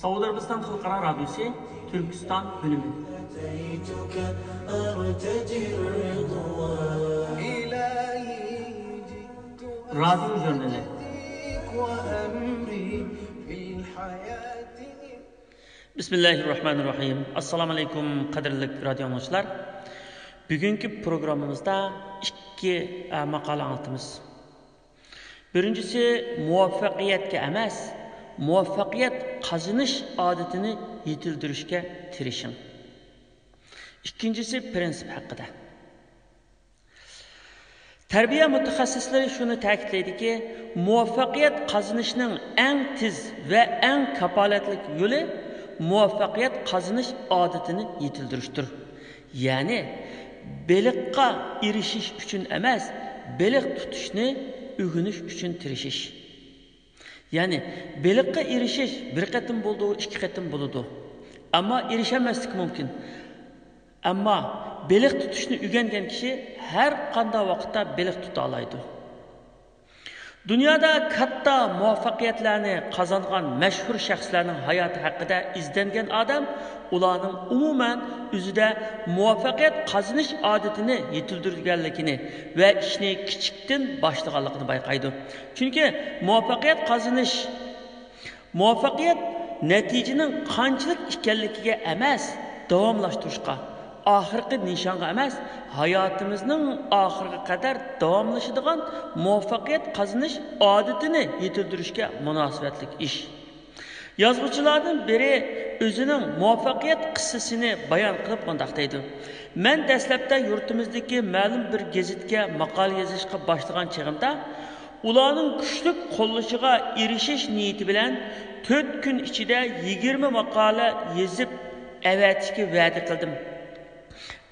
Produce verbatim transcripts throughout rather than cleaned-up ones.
سعودي عربستان خەلقئارا رادىيوسى، تۈركىستان بۆلۈمى. رادىيو ژۇرنىلى. بىسمىللاھىررەھمانىررەھىم. ئەسسالامۇ ئەلەيكۇم، قەدىرلىك رادىيو ئاڭلىغۇچىلار. بۈگۈنكى پروگراممىمىزدا ئىككى، ئە، ماقالە ئاڭلىتىمىز. بىرىنچىسى، مۇۋەپپەقىيەتكە ئەمەس، مۇۋەپپەقىيەت قازىنىش ئادىتىنى يېتىلدۈرۈشكە تىرىشىڭ. ئىككىنچىسى، پىرىنسىپ ھەققىدە. تەربىيە مۇتەخەسسىسلىرى شۇنى تەكىتلەيدۇكى، مۇۋەپپەقىيەت قازىنىشنىڭ ئەڭ تېز ۋە ئەڭ كاپالەتلىك يولى مۇۋەپپەقىيەت قازىنىش ئادىتىنى يېتىلدۈرۈشتۇر. يەنى، بېلىققا ئېرىشىش ئۈچۈن ئەمەس، بېلىق تۇتۇشنى ئۆگىنىش ئۈچۈن تىرىشىش. يەنى، بېلىققا ئېرىشىش بىر قېتىم بولىدۇ، ئىككى قېتىم بولىدۇ. ئەمما ئېرىشەلمەسلىكى مۇمكىن. ئەمما بېلىق تۇتۇشنى ئۆگەنگەن كىشى ھەر قانداق ۋاقىتتا بېلىق تۇتالايدۇ. دۇنيادا كاتتا مۇۋەپپەقىيەتلەرنى قازانغان مەشھۇر شەخسلەرنىڭ ھاياتى ھەققىدە ئىزدەنگەن ئادەم ئۇلارنىڭ ئومۇمەن ئۆزىدە مۇۋەپپەقىيەت قازىنىش ئادىتىنى يېتىلدۈرگەنلىكىنى ۋە ئىشنى كىچىكتىن باشلىغانلىقىنى بايقايدۇ. چۈنكى مۇۋەپپەقىيەت قازىنىش مۇۋەپپەقىيەت نەتىجىنىڭ قانچىلىك ئىكەنلىكىگە ئەمەس، داۋاملاشتۇرۇشقا، ئاخىرقى نىشانغا ئەمەس، ھاياتىمىزنىڭ ئاخىرىغا قەدەر داۋاملىشىدىغان مۇۋەپپەقىيەت قازىنىش ئادىتىنى يېتىلدۈرۈشكە مۇناسىۋەتلىك ئىش. يازغۇچىلاردىن بىرى ئۆزىنىڭ مۇۋەپپەقىيەت قىسسىسىنى بايان قىلىپ مۇنداق دەيدۇ: مەن دەسلەپتە يۇرتىمىزدىكى مەلۇم بىر گېزىتكە ماقالە يېزىشقا باشلىغان چېغىمدا، ئۇلارنىڭ كۈچلۈك قوللىشىغا ئېرىشىش نىيىتى بىلەن تۆت كۈن ئىچىدە يىگىرمە ماقالە يېزىپ ئەۋەتىشكە ۋەدە قىلدىم.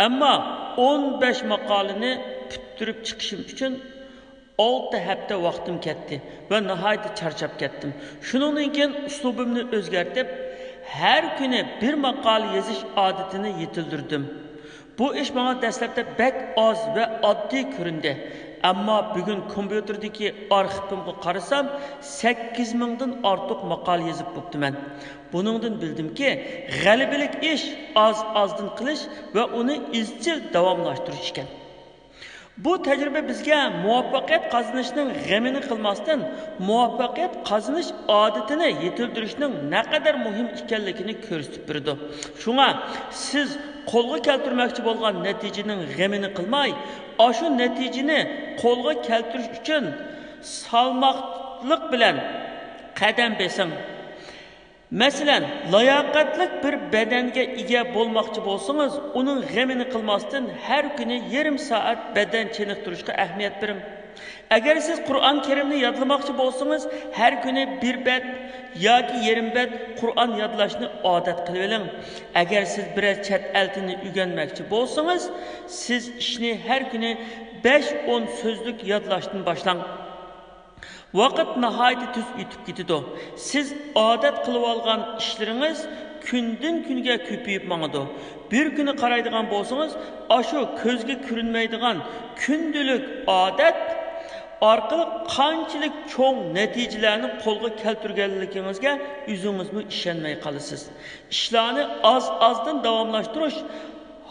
ئەمما ئون بەش ماقالىنى پۈتتۈرۈپ چىقىشىم ئۈچۈن ئالتە ھەپتە ۋاقتىم كەتتى ۋە ناھايىتى چارچاپ كەتتىم. شۇنىڭدىن كېيىن ئۇسلۇبۇمنى ئۆزگەرتىپ، ھەر كۈنى بىر ماقالە يېزىش ئادىتىنى يېتىلدۈردۈم. بۇ ئىش ماڭا دەسلەپتە بەك ئاز ۋە ئاددىي كۆرۈندى. ئەمما بۈگۈن كومپيۇتېردىكى ئارخىپىمغا قارىسام، سەككىز مىڭدىن ئارتۇق ماقالە يېزىپ بوپتىمەن. بۇنىڭدىن بىلدىمكى، غەلىبىلىك ئىش ئاز-ئازدىن قىلىش ۋە ئۇنى ئىزچىل داۋاملاشتۇرۇش ئىكەن. بۇ تەجرىبە بىزگە مۇۋەپپەقىيەت قازىنىشنىڭ غېمىنى قىلماستىن، مۇۋەپپەقىيەت قازىنىش ئادىتىنى يېتىلدۈرۈشنىڭ نەقەدەر مۇھىم ئىكەنلىكىنى كۆرسىتىپ بېرىدۇ. شۇڭا سىز قولغا كەلتۈرمەكچى بولغان نەتىجىنىڭ غېمىنى قىلماي، ئاشۇ نەتىجىنى قولغا كەلتۈرۈش ئۈچۈن سالماقلىق بىلەن قەدەم بېسىڭ. مەسىلەن، لاياقەتلىك بىر بەدەنگە ئىگە بولماقچى بولسىڭىز، ئۇنىڭ غېمىنى قىلماستىن، ھەر كۈنى يېرىم سائەت بەدەن چېنىقتۇرۇشقا ئەھمىيەت بېرىڭ. ئەگەر سىز قۇرئان كەرىمنى يادلىماقچى بولسىڭىز، ھەر كۈنى بىر بەت ياكى يېرىم بەت قۇرئان يادلاشنى ئادەت قىلىۋېلىڭ. ئەگەر سىز بىرەر چەت ئەل تىلىنى ئۆگەنمەكچى بولسىڭىز، سىز ئىشنى ھەر كۈنى بەش ئون سۆزلۈك يادلاشتىن باشلاڭ. ۋاقىت ناھايىتى تېز ئۆتۈپ كېتىدۇ. سىز ئادەت قىلىۋالغان ئىشلىرىڭىز كۈندىن-كۈنگە كۆپىيىپ ماڭىدۇ. بىر كۈنى قارايدىغان بولسىڭىز، ئاشۇ كۆزگە كۆرۈنمەيدىغان كۈندىلىك ئادەت ئارقىلىق قانچىلىك چوڭ نەتىجىلەرنى قولغا كەلتۈرگەنلىكىڭىزگە ئۆزىڭىزمۇ ئىشەنمەي قالىسىز. ئىشلارنى ئاز-ئازدىن داۋاملاشتۇرۇش،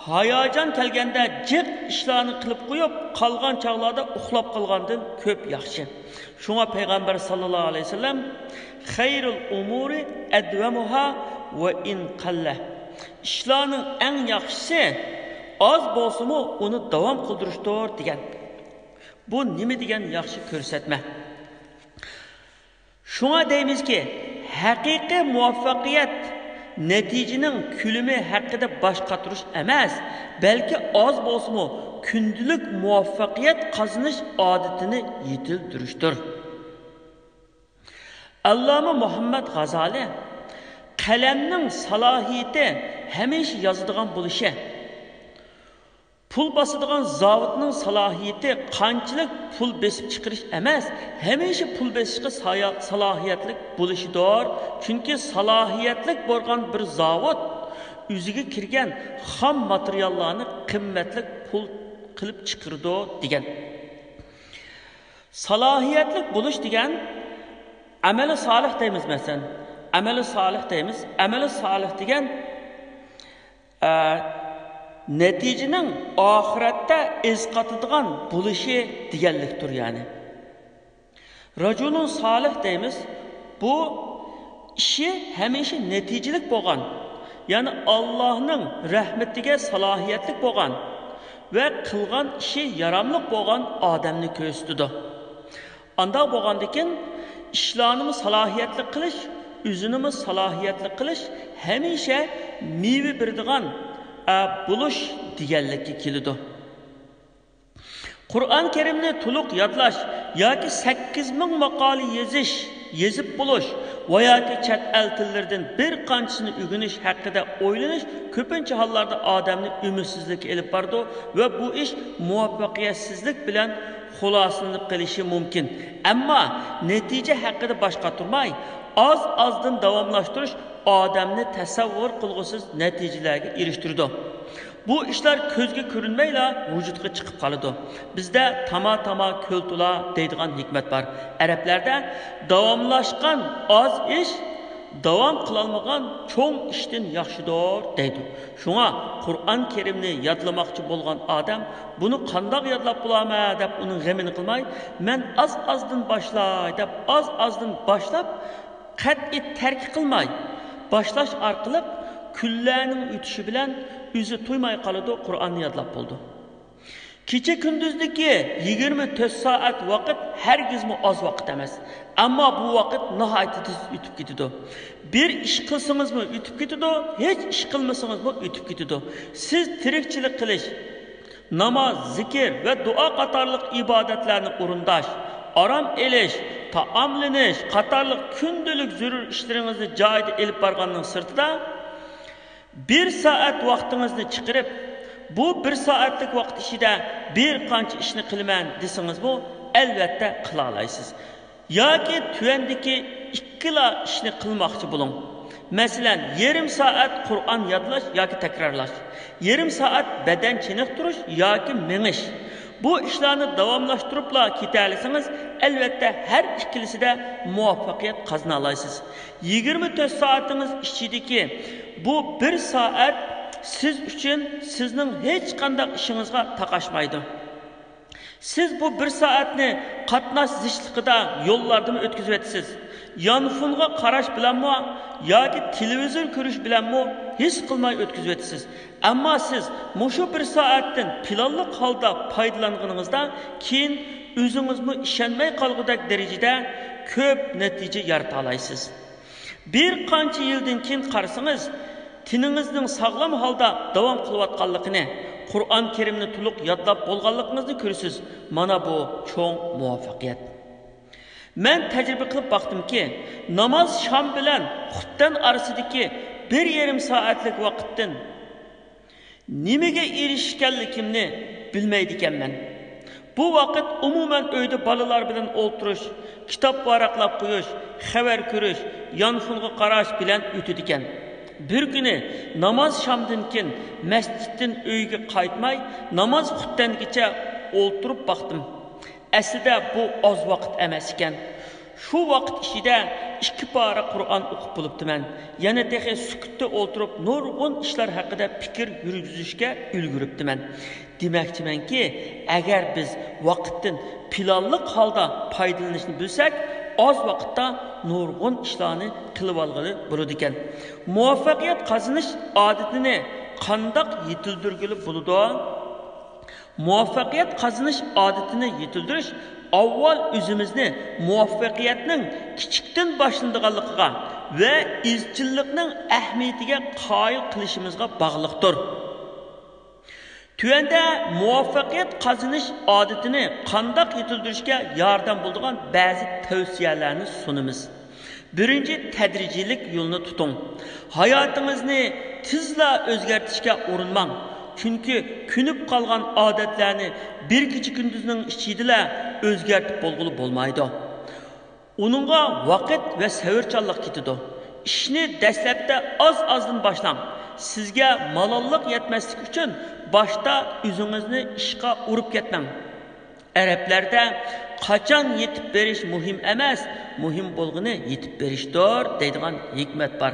ھاياجان كەلگەندە جىق ئىشلارنى قىلىپ قويۇپ، قالغان چاغلاردا ئۇخلاپ قالغاندىن كۆپ ياخشى. شۇڭا پەيغەمبەر ساللاللاھۇ ئەلەيھى ۋەسەللەم، «خەيرۇل ئۇمۇرى ئەدۋەمۇھا ۋە ئىن قەللە»، ئىشلارنىڭ ئەڭ ياخشىسى ئاز بولسىمۇ ئۇنى داۋام قىلدۇرۇشتۇر، دېگەن. بۇ نېمە دېگەن ياخشى كۆرسەتمە! شۇڭا دەيمىزكى، ھەقىقىي مۇۋەپپەقىيەت نەتىجىنىڭ كۆلىمى ھەققىدە باش قاتۇرۇش ئەمەس، بەلكى ئاز بولسىمۇ كۈندىلىك مۇۋەپپەقىيەت قازىنىش ئادىتىنى يېتىلدۈرۈشتۇر. ئاللامە مۇھەممەد غازالى، قەلەمنىڭ سالاھىيىتى ھەمىشە يازىدىغان بولۇشى، پۇل باسىدىغان زاۋۇتنىڭ سالاھىيىتى قانچىلىك پۇل بېسىپ چىقىرىش ئەمەس، ھەمىشە پۇل بېسىشقا سايا-، سالاھىيەتلىك بولۇشىدۇر. چۈنكى سالاھىيەتلىك بولغان بىر زاۋۇت ئۆزىگە كىرگەن خام ماتېرىياللارنى قىممەتلىك پۇل قىلىپ چىقىرىدۇ، دېگەن. سالاھىيەتلىك بولۇش دېگەن، ئەمەلى سالىھ دەيمىز، مەسىلەن، ئەمەلى سالىھ دەيمىز. ئەمەلى سالىھ دېگەن، ئە، نەتىجىنىڭ ئاخىرەتتە ئەسقاتىدىغان بولۇشى دېگەنلىكتۇر، يەنى. رەجۇلۇن سالىھ دەيمىز. بۇ ئىشى ھەمىشە نەتىجىلىك بولغان، يەنى ئاللاھنىڭ رەھمىتىگە سالاھىيەتلىك بولغان ۋە قىلغان ئىشى ياراملىق بولغان ئادەمنى كۆرسىتىدۇ. ئانداق بولغاندىكىن، ئىشلارنىمۇ سالاھىيەتلىك قىلىش، ئۆزىنىمۇ سالاھىيەتلىك قىلىش ھەمىشە مېۋە بېرىدىغان، ئە، بولۇش دېگەنلىككە كېلىدۇ. قۇرئان كەرىمنى تولۇق يادلاش ياكى سەككىز مىڭ ماقالە يېزىش، يېزىپ بولۇش ۋە ياكى چەت ئەل تىللىرىدىن بىر قانچىسىنى ئۆگىنىش ھەققىدە ئويلىنىش كۆپىنچە ھاللاردا ئادەمنى ئۈمىدسىزلىككە ئېلىپ بارىدۇ ۋە بۇ ئىش مۇۋەپپەقىيەتسىزلىك بىلەن خۇلاسىلىنىپ قېلىشى مۇمكىن. ئەمما نەتىجە ھەققىدە باش قاتۇرماي، ئاز-ئازدىن داۋاملاشتۇرۇش ئادەمنى تەسەۋۋۇر قىلغۇسىز نەتىجىلەرگە ئېرىشتۈرىدۇ. بۇ ئىشلار كۆزگە كۆرۈنمەيلا ۋۇجۇدقا چىقىپ قالىدۇ. بىزدە تاما-تاما كۆل تولا دەيدىغان ھېكمەت بار. ئەرەبلەردە داۋاملاشقان ئاز ئىش داۋام قىلالمىغان چوڭ ئىشتىن ياخشىدۇر دەيدۇ. شۇڭا قۇرئان كەرىمنى يادلىماقچى بولغان ئادەم بۇنى قانداق يادلاپ بولامەن دەپ ئۇنىڭ غېمىنى قىلماي، مەن ئاز-ئازدىن باشلاي دەپ ئاز-ئازدىن باشلاپ، قەتئىي تەرك قىلماي باشلاش ئارقىلىق كۈنلەرنىڭ ئۆتۈشى بىلەن ئۆزى تۇيماي قالىدۇ، قۇرئاننى يادلاپ بولىدۇ. كېچە كۈندۈزدىكى يىگىرمە تۆت سائەت ۋاقىت ھەرگىزمۇ ئاز ۋاقىت ئەمەس. ئەمما بۇ ۋاقىت ناھايىتى تېز ئۆتۈپ كېتىدۇ. بىر ئىش قىلسىڭىزمۇ ئۆتۈپ كېتىدۇ، ھېچ ئىش قىلمىسىڭىزمۇ ئۆتۈپ كېتىدۇ. سىز تىرىكچىلىك قىلىش، ناماز، زىكىر ۋە دۇئا قاتارلىق ئىبادەتلەرنى ئورۇنداش، ئارام ئېلىش، تائاملىنىش قاتارلىق كۈندىلىك زۆرۈر ئىشلىرىڭىزنى جايىدا ئېلىپ بارغاننىڭ سىرتىدا، بىر سائەت ۋاقتىڭىزنى چىقىرىپ، بۇ بىر سائەتلىك ۋاقىت ئىچىدە بىر قانچە ئىشنى قىلىمەن دېسىڭىزمۇ، ئەلۋەتتە قىلالايسىز. ياكى تۆۋەندىكى ئىككىلا ئىشنى قىلماقچى بولۇڭ. مەسىلەن، يېرىم سائەت قۇرئان يادلاش ياكى تەكرارلاش، يېرىم سائەت بەدەن چېنىقتۇرۇش ياكى مېڭىش. بۇ ئىشلارنى داۋاملاشتۇرۇپلا كېتەلىسىڭىز، ئەلۋەتتە ھەر ئىككىلىسىدە مۇۋەپپەقىيەت قازىنالايسىز. يىگىرمە تۆت سائىتىڭىز ئىچىدىكى بۇ بىر سائەت سىز ئۈچۈن سىزنىڭ ھېچقانداق ئىشىڭىزغا تاقاشمايدۇ. سىز بۇ بىر سائەتنى قاتناش زىچلىقىدا يوللاردىمۇ ئۆتكۈزۈۋېتىسىز. يانفونغا قاراش بىلەنمۇ ياكى تېلېۋىزور كۆرۈش بىلەنمۇ ھېس قىلماي ئۆتكۈزۈۋېتىسىز. ئەمما سىز مۇشۇ بىر سائەتتىن پىلانلىق ھالدا پايدىلانغىنىڭىزدا، كېيىن ئۆزىڭىزمۇ ئىشەنمەي قالغۇدەك دەرىجىدە كۆپ نەتىجە يارىتالايسىز. بىر قانچە يىلدىن كېيىن قارىسىڭىز، تېنىڭىزنىڭ ساغلام ھالدا داۋام قىلىۋاتقانلىقىنى، قۇرئان كەرىمنى تولۇق يادلاپ بولغانلىقىڭىزنى كۆرىسىز. مانا بۇ چوڭ مۇۋەپپەقىيەت. مەن تەجرىبە قىلىپ باقتىمكى، ناماز شام بىلەن خۇپتەن ئارىسىدىكى بىر يېرىم سائەتلىك ۋاقىتتىن نېمىگە ئېرىشكەنلىكىمنى بىلمەيدىكەنمەن. بۇ ۋاقىت ئومۇمەن ئۆيدە بالىلار بىلەن ئولتۇرۇش، كىتاب ۋاراقلاپ قويۇش، خەۋەر كۆرۈش، يانفونغا قاراش بىلەن ئۆتىدىكەن. بىر كۈنى ناماز شامدىن كېيىن مەسچىتتىن ئۆيگە قايتماي، ناماز خۇپتەنگىچە ئولتۇرۇپ باقتىم. ئەسلىدە بۇ ئاز ۋاقىت ئەمەس ئىكەن. شۇ ۋاقىت ئىچىدە ئىككى پارە قۇرئان ئوقۇپ بولۇپتىمەن. يەنە تېخى سۈكۈتتە ئولتۇرۇپ نۇرغۇن ئىشلار ھەققىدە پىكىر يۈرگۈزۈشكە ئۈلگۈرۈپتىمەن. دېمەكچىمەنكى، ئەگەر بىز ۋاقىتتىن پىلانلىق ھالدا پايدىلىنىشنى بىلسەك، ئاز ۋاقىتتا نۇرغۇن ئىشلارنى قىلىۋالغىلى بولىدىكەن. مۇۋەپپەقىيەت قازىنىش ئادىتىنى قانداق يېتىلدۈرگىلى بولىدۇ؟ مۇۋەپپەقىيەت قازىنىش ئادىتىنى يېتىلدۈرۈش ئاۋۋال ئۆزىمىزنى مۇۋەپپەقىيەتنىڭ كىچىكتىن باشلىنىدىغانلىقىغا ۋە ئىزچىللىقنىڭ ئەھمىيىتىگە قايىل قىلىشىمىزغا باغلىقتۇر. تۆۋەندە مۇۋەپپەقىيەت قازىنىش ئادىتىنى قانداق يېتىلدۈرۈشكە ياردەم بولىدىغان بەزى تەۋسىيەلەرنى سۇنىمىز. بىرىنچى، تەدرىجىيلىك يولنى تۇتۇڭ. ھاياتىڭىزنى تېزلا ئۆزگەرتىشكە ئۇرۇنماڭ. چۈنكى كۆنۈپ قالغان ئادەتلەرنى بىر كېچە كۈندۈزنىڭ ئىچىدىلا ئۆزگەرتىپ بولغىلى بولمايدۇ. ئۇنىڭغا ۋاقىت ۋە سەۋرچانلىق كېتىدۇ. ئىشنى دەسلەپتە ئاز-ئازدىن باشلاڭ. سىزگە مالاللىق يەتمەسلىك ئۈچۈن باشتا ئۆزىڭىزنى ئىشقا ئۇرۇپ كەتمەڭ. ئەرەبلەردە «قاچان يېتىپ بېرىش مۇھىم ئەمەس، مۇھىم بولغىنى يېتىپ بېرىشتۇر» دەيدىغان ھېكمەت بار.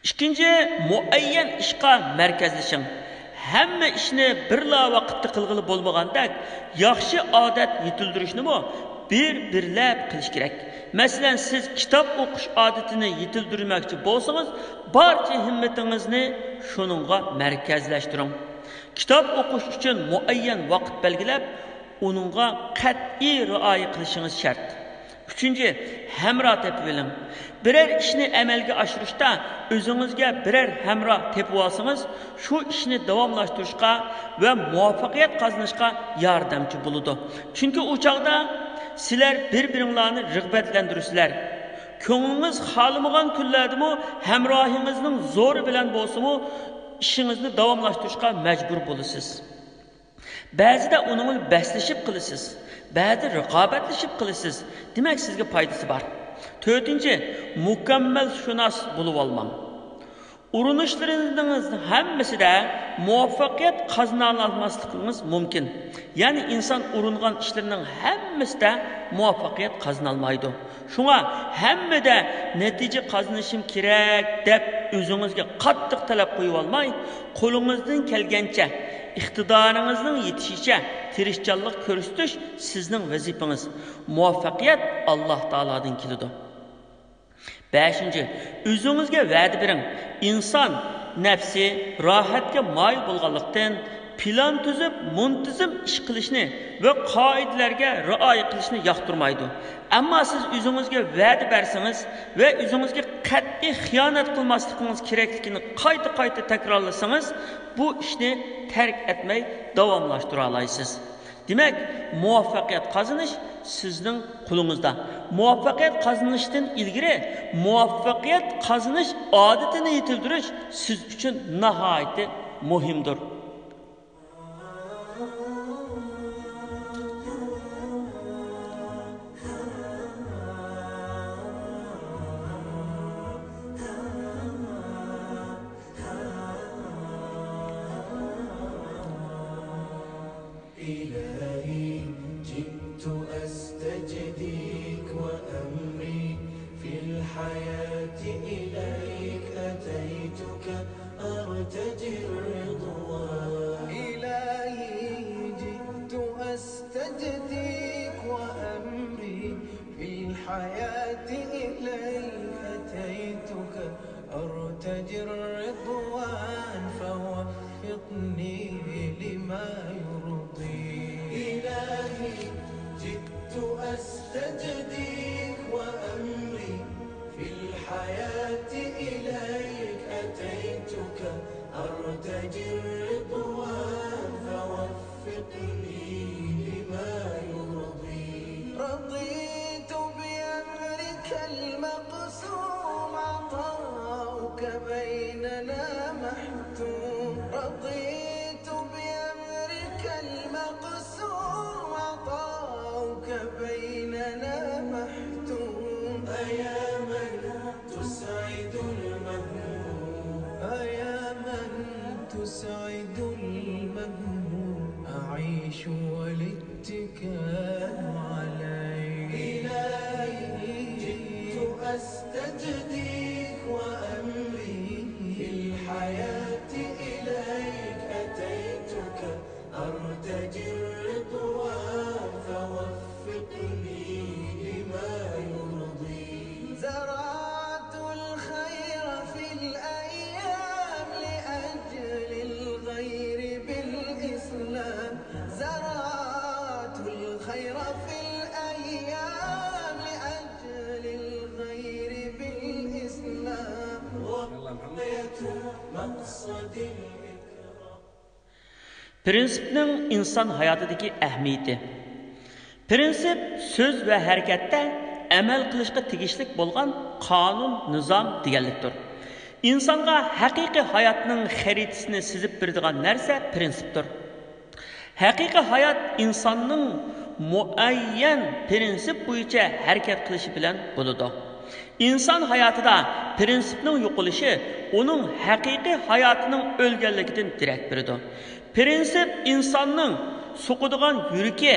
ئىككىنچى، مۇئەييەن ئىشقا مەركەزلىشىڭ. ھەممە ئىشنى بىرلا ۋاقىتتا قىلغىلى بولمىغاندەك، ياخشى ئادەت يېتىلدۈرۈشنىمۇ بىر-بىرلەپ قىلىش كېرەك. مەسىلەن، سىز كىتاب ئوقۇش ئادىتىنى يېتىلدۈرمەكچى بولسىڭىز، بارچە ھىممىتىڭىزنى شۇنىڭغا مەركەزلەشتۈرۈڭ. كىتاب ئوقۇش ئۈچۈن مۇئەييەن ۋاقىت بەلگىلەپ، ئۇنىڭغا قەتئىي رىئايە قىلىشىڭىز شەرت. ئۈچىنچى، ھەمراھ تېپىۋېلىڭ. بىرەر ئىشنى ئەمەلگە ئاشۇرۇشتا ئۆزىڭىزگە بىرەر ھەمراھ تېپىۋالسىڭىز، شۇ ئىشنى داۋاملاشتۇرۇشقا ۋە مۇۋەپپەقىيەت قازىنىشقا ياردەمچى بولىدۇ. چۈنكى ئۇ چاغدا سىلەر بىر-بىرىڭلارنى رىغبەتلەندۈرىسىلەر. كۆڭلىڭىز خالىمىغان كۈنلەردىمۇ ھەمراھىڭىزنىڭ زورى بىلەن بولسىمۇ ئىشىڭىزنى داۋاملاشتۇرۇشقا مەجبۇر بولىسىز. بەزىدە ئۇنىڭ بىلەن بەسلىشىپ قېلىسىز، بەزىدە رىقابەتلىشىپ قېلىسىز. دېمەك، سىزگە پايدىسى بار. تۆتىنچى، مۇكەممەلشۇناس بولۇۋالماڭ. ئۇرۇنۇشلىرىڭىزنىڭ ھەممىسىدە مۇۋەپپەقىيەت قازىنالماسلىقىڭىز مۇمكىن. يەنى ئىنسان ئۇرۇنغان ئىشلىرىنىڭ ھەممىسىدە مۇۋەپپەقىيەت قازىنالمايدۇ. شۇڭا ھەممىدە نەتىجە قازىنىشىم كېرەك دەپ ئۆزىڭىزگە قاتتىق تەلەپ قويۇۋالماي، قولىڭىزدىن كەلگەنچە، ئىقتىدارىڭىزنىڭ يېتىشىچە تىرىشچانلىق كۆرسىتىش سىزنىڭ ۋەزىپىڭىز. مۇۋەپپەقىيەت ئاللاھ تائالادىن كېلىدۇ. بەشىنچى، ئۆزىڭىزگە ۋەدە بېرىڭ. ئىنسان نەپسى راھەتكە مايىل بولغانلىقتىن، پىلان تۈزۈپ، مۇنتىزىم ئىش قىلىشنى ۋە قائىدىلەرگە رىئايە قىلىشنى ياقتۇرمايدۇ. ئەمما سىز ئۆزىڭىزگە ۋەدە بەرسىڭىز ۋە ئۆزىڭىزگە قەتئىي خىيانەت قىلماسلىقىڭىز كېرەكلىكىنى قايتا-قايتا تەكرارلىسىڭىز، بۇ ئىشنى تەرك ئەتمەي داۋاملاشتۇرالايسىز. دېمەك، مۇۋەپپەقىيەت قازىنىش سىزنىڭ قولىڭىزدا. مۇۋەپپەقىيەت قازىنىشتىن ئىلگىرى مۇۋەپپەقىيەت قازىنىش ئادىتىنى يېتىلدۈرۈش سىز ئۈچۈن ناھايىتى مۇھىمدۇر. إلهي، جئت أستجديك وأمري في الحياة إليك أتيتك أرتجي الرضوان. إلهي، جئت أستجديك وأمري في الحياة إليك أتيتك أرتجي الرضوان، فوفقني لما يرضيك. إلهي، جئت أستجديك وأمري في الحياة إليك أتيتك أرتجي الرضوان، فوفقني لما يرضيك. رضيت بأمرك المقسوم، عطاؤك بيننا محتوم. رضيت بأمرك المقسوم، عطاؤك بيننا محتوم. أيا من تسعد المهموم، أيا من تسعد المهموم، أعيش والاتكال عليك. إلهي، جئت أستجديك وأمري في الحياة إليك أتيتك أرتجي الرضوان، فوفقني لما يرضيك. زرعت الخير في الأيام لأجل الغير بالإسلام. زرعت الخير في الأيام لأجل الغير بالإسلام. غطيت مقصد الإكرام. پرىنسىپنىڭ ئىنسان ھاياتىدىكى ئەھمىيىتى. پرىنسىپ سۆز ۋە ھەرىكەتتە ئەمەل قىلىشقا تېگىشلىك بولغان قانۇن، نىزام دېگەنلىكتۇر. ئىنسانغا ھەقىقىي ھاياتنىڭ خەرىتىسىنى سىزىپ بېرىدىغان نەرسە پرىنسىپتۇر. ھەقىقىي ھايات ئىنساننىڭ مۇئەييەن پرىنسىپ بويىچە ھەرىكەت قىلىشى بىلەن بولىدۇ. ئىنسان ھاياتىدا پرىنسىپنىڭ يوقىلىشى ئۇنىڭ ھەقىقىي ھاياتىنىڭ ئۆلگەنلىكىدىن دېرەك بېرىدۇ. پرىنسىپ ئىنساننىڭ سوقىدىغان يۈرىكى،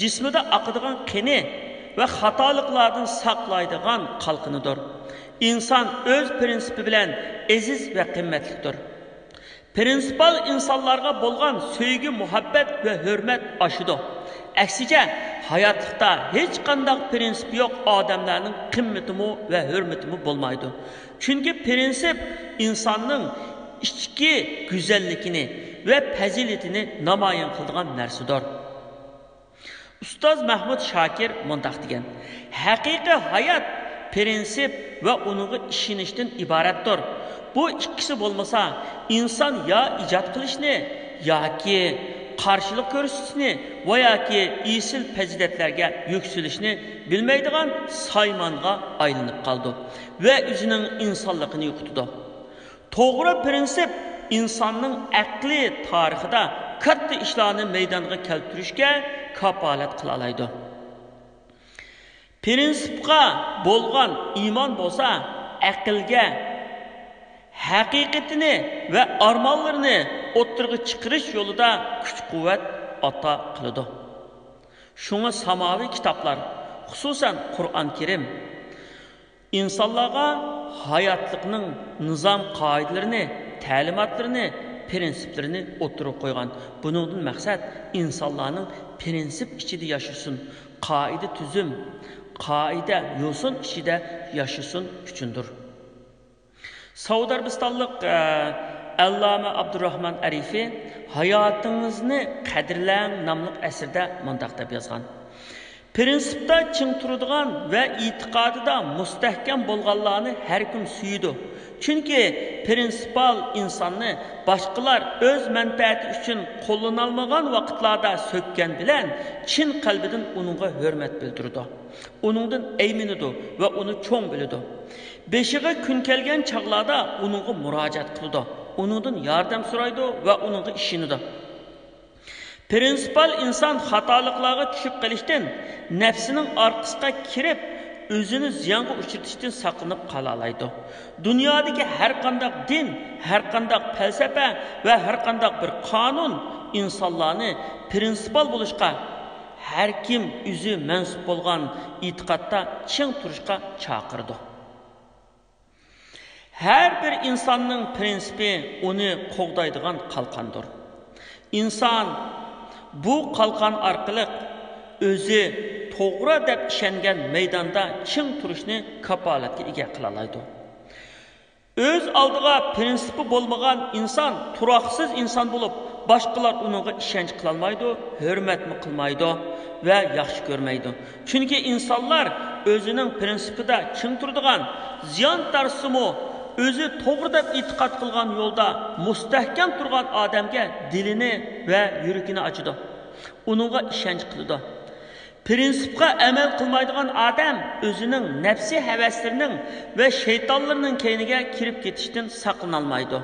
جىسمىدا ئاقىدىغان قېنى ۋە خاتالىقلاردىن ساقلايدىغان قالقىنىدۇر. ئىنسان ئۆز پىرىنسىپى بىلەن ئەزىز ۋە قىممەتلىكتۇر. پىرىنسىپال ئىنسانلارغا بولغان سۆيگۈ، مۇھەببەت ۋە ھۆرمەت ئاشىدۇ. ئەكسىچە، ھاياتلىقتا ھېچقانداق پىرىنسىپى يوق ئادەملەرنىڭ قىممىتىمۇ ۋە ھۆرمىتىمۇ بولمايدۇ. چۈنكى پىرىنسىپ ئىنساننىڭ ئىچكى گۈزەللىكىنى ۋە پەزىلىتىنى نامايان قىلىدىغان نەرسىدۇر. ئۇستاز مەھمۇد شاكىر مۇنداق دېگەن: «ھەقىقىي ھايات پىرىنسىپ ۋە ئۇنىڭغا ئىشىنىشتىن ئىبارەتتۇر. بۇ ئىككىسى بولمىسا، ئىنسان يا ئىجاد قىلىشنى، ياكى قارشىلىق كۆرسىتىشنى ۋە ياكى ئېسىل پەزىلەتلەرگە يۈكسىلىشنى بىلمەيدىغان سايمانغا ئايلىنىپ قالىدۇ ۋە ئۆزىنىڭ ئىنسانلىقىنى يوقىتىدۇ.» توغرا پىرىنسىپ ئىنساننىڭ ئەقلىي تارىخىدا كاتتا ئىشلارنى مەيدانغا كەلتۈرۈشكە كاپالەت قىلالايدۇ. پىرىنسىپقا بولغان ئىمان بولسا، ئەقىلگە ھەقىقىتىنى ۋە ئارمانلىرىنى ئوتتۇرىغا چىقىرىش يولىدا كۈچ-قۇۋۋەت ئاتا قىلىدۇ. شۇڭا ساماۋى كىتابلار، خۇسۇسەن قۇرئان كەرىم، ئىنسانلارغا ھاياتلىقنىڭ نىزام قائىدىلىرىنى، تەلىماتلىرىنى، پىرىنسىپلىرىنى ئوتتۇرىغا قويغان. بۇنىڭدىن مەقسەت ئىنسانلارنىڭ پىرىنسىپ ئىچىدە ياشىسۇن، قائىدە تۈزۈم، قائىدە يوسۇن ئىچىدە ياشىسۇن ئۈچۈندۇر. سەئۇدى ئەرەبىستانلىق، ئە، ئەللامە ئابدۇراخمان ئەرىفى «ھاياتىڭىزنى قەدىرلەڭ» ناملىق ئەسىرىدە مۇنداق دەپ يازغان: «پىرىنسىپتا چىڭ تۇرىدىغان ۋە ئېتىقادىدا مۇستەھكەم بولغانلارنى ھەركىم سۆيىدۇ. چۈنكى پىرىنسىپال ئىنساننى باشقىلار ئۆز مەنپەئەتى ئۈچۈن قوللىنالمىغان ۋاقىتلاردا سۆككەن بىلەن چىن قەلبىدىن ئۇنىڭغا ھۆرمەت بىلدۈرىدۇ، ئۇنىڭدىن ئەيمىنىدۇ ۋە ئۇنى چوڭ بىلىدۇ. بېشىغا كۈن كەلگەن چاغلاردا ئۇنىڭغا مۇراجىئەت قىلىدۇ، ئۇنىڭدىن ياردەم سورايدۇ ۋە ئۇنىڭغا ئىشىنىدۇ.» پىرىنسىپال ئىنسان خاتالىقلارغا چۈشۈپ قېلىشتىن، نەپسىنىڭ ئارقىسىغا كىرىپ، ئۆزىنى زىيانغا ئۇچرىتىشتىن ساقلىنىپ قالالايدۇ. دۇنيادىكى ھەرقانداق دىن، ھەرقانداق پەلسەپە ۋە ھەرقانداق بىر قانۇن ئىنسانلارنى پىرىنسىپال بولۇشقا، ھەركىم ئۆزى مەنسۇپ بولغان ئېتىقادتا چىڭ تۇرۇشقا چاقىرىدۇ. ھەر بىر ئىنساننىڭ پىرىنسىپى ئۇنى قوغدايدىغان قالقاندۇر. ئىنسان بۇ قالقان ئارقىلىق ئۆزى توغرا دەپ ئىشەنگەن مەيداندا چىڭ تۇرۇشنى كاپالەتكە ئىگە قىلالايدۇ. ئۆز ئالدىغا پىرىنسىپى بولمىغان ئىنسان تۇراقسىز ئىنسان بولۇپ، باشقىلار ئۇنىڭغا ئىشەنچ قىلالمايدۇ، ھۆرمەتمۇ قىلمايدۇ ۋە ياخشى كۆرمەيدۇ. چۈنكى ئىنسانلار ئۆزىنىڭ پىرىنسىپىدا چىڭ تۇرىدىغان، زىيان تارتسىمۇ، ئۆزى توغرا دەپ ئېتىقاد قىلغان يولدا مۇستەھكەم تۇرغان ئادەمگە دىلىنى ۋە يۈرىكىنى ئاچىدۇ، ئۇنىڭغا ئىشەنچ قىلىدۇ. پىرىنسىپقا ئەمەل قىلمايدىغان ئادەم ئۆزىنىڭ نەپسىي ھەۋەسلىرىنىڭ ۋە شەيتانلىرىنىڭ كەينىگە كىرىپ كېتىشتىن ساقلىنالمايدۇ.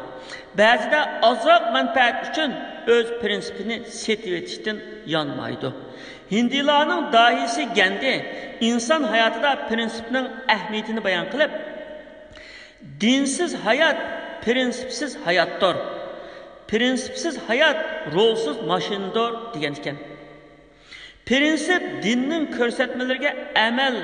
بەزىدە ئازراق مەنپەئەت ئۈچۈن ئۆز پىرىنسىپىنى سېتىۋېتىشتىن يانمايدۇ. ھىندىلارنىڭ داھىيسى گەندى ئىنسان ھاياتىدا پىرىنسىپنىڭ ئەھمىيىتىنى بايان قىلىپ، «دىنسىز ھايات پىرىنسىپسىز ھاياتتۇر، پىرىنسىپسىز ھايات رولسىز ماشىنىدۇر» دېگەن ئىكەن. پىرىنسىپ دىننىڭ كۆرسەتمىلىرىگە ئەمەل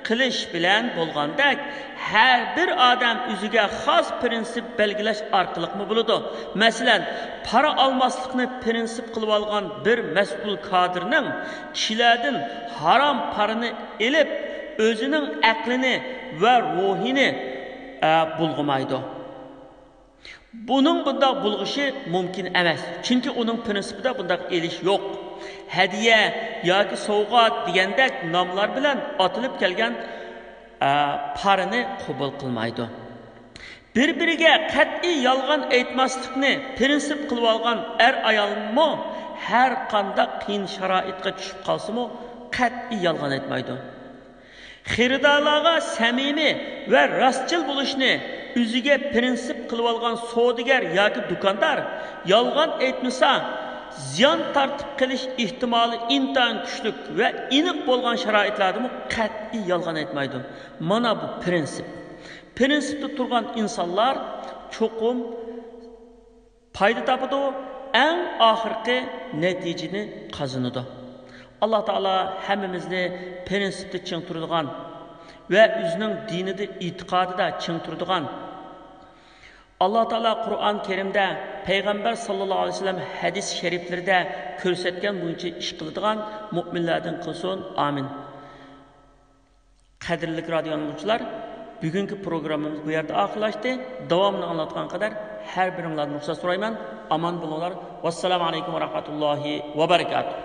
قىلىش بىلەن بولغاندەك، ھەر بىر ئادەم ئۆزىگە خاس پىرىنسىپ بەلگىلەش ئارقىلىقمۇ بولىدۇ. مەسىلەن، پارا ئالماسلىقنى پىرىنسىپ قىلىۋالغان بىر مەسئۇل كادىرنىڭ كىشىلەردىن ھارام پارىنى ئېلىپ، ئۆزىنىڭ ئەقلىنى ۋە روھىنى، ئە، بۇلغىمايدۇ. بۇنىڭ بۇنداق بولغۇشى مۇمكىن ئەمەس، چۈنكى ئۇنىڭ پىرىنسىپىدا بۇنداق ئېلىش يوق. ھەدىيە ياكى سوۋغات دېگەندەك ناملار بىلەن ئاتىلىپ كەلگەن، ئە، پارىنى قوبۇل قىلمايدۇ. بىر-بىرىگە قەتئىي يالغان ئېيتماسلىقنى پىرىنسىپ قىلىۋالغان ئەر-ئايالمۇ ھەر قانداق قىيىن شارائىتقا چۈشۈپ قالسىمۇ، قەتئىي يالغان ئېيتمايدۇ. خېرىدارلارغا سەمىمىي ۋە راستچىل بولۇشنى ئۆزىگە پىرىنسىپ قىلىۋالغان سودىگەر ياكى دۇكاندار يالغان ئېيتمىسا، زىيان تارتىپ قېلىش ئېھتىمالى ئىنتايىن كۈچلۈك ۋە ئېنىق بولغان شارائىتلاردىمۇ قەتئىي يالغان ئېيتمايدۇ. مانا بۇ پىرىنسىپ. پىرىنسىپتا تۇرغان ئىنسانلار چوقۇم پايدا تاپىدۇ، ئەڭ ئاخىرقى نەتىجىنى قازىنىدۇ. ئاللا تائالا ھەممىمىزنى پرىنسىپتا چىڭ تۇرىدىغان ۋە ئۆزىنىڭ دىنىدا، ئېتىقادىدا چىڭ تۇرىدىغان، ئاللا تائالا قۇرئان كەرىمدە، پەيغەمبەر ساللاللاھۇ ئەلەيھى ۋەسەللەم ھەدىس شەرىپلىرىدە كۆرسەتكەن بويىچە ئىش قىلىدىغان مۇئمىنلەردىن قىلسۇن. ئامىن. قەدىرلىك رادىيو ئاڭلىغۇچىلار، بۈگۈنكى پروگراممىمىز بۇ يەردە ئاخىرلاشتى. داۋامىنى ئاڭلاتقان قەدەر ھەر بىرىڭلاردىن رۇخسەت سورايمەن. ئامان بولۇڭلار. ۋەسسالامۇ ئەلەيكۇم ۋە رەھمەتۇللاھى ۋە بەرىكاتۇھ.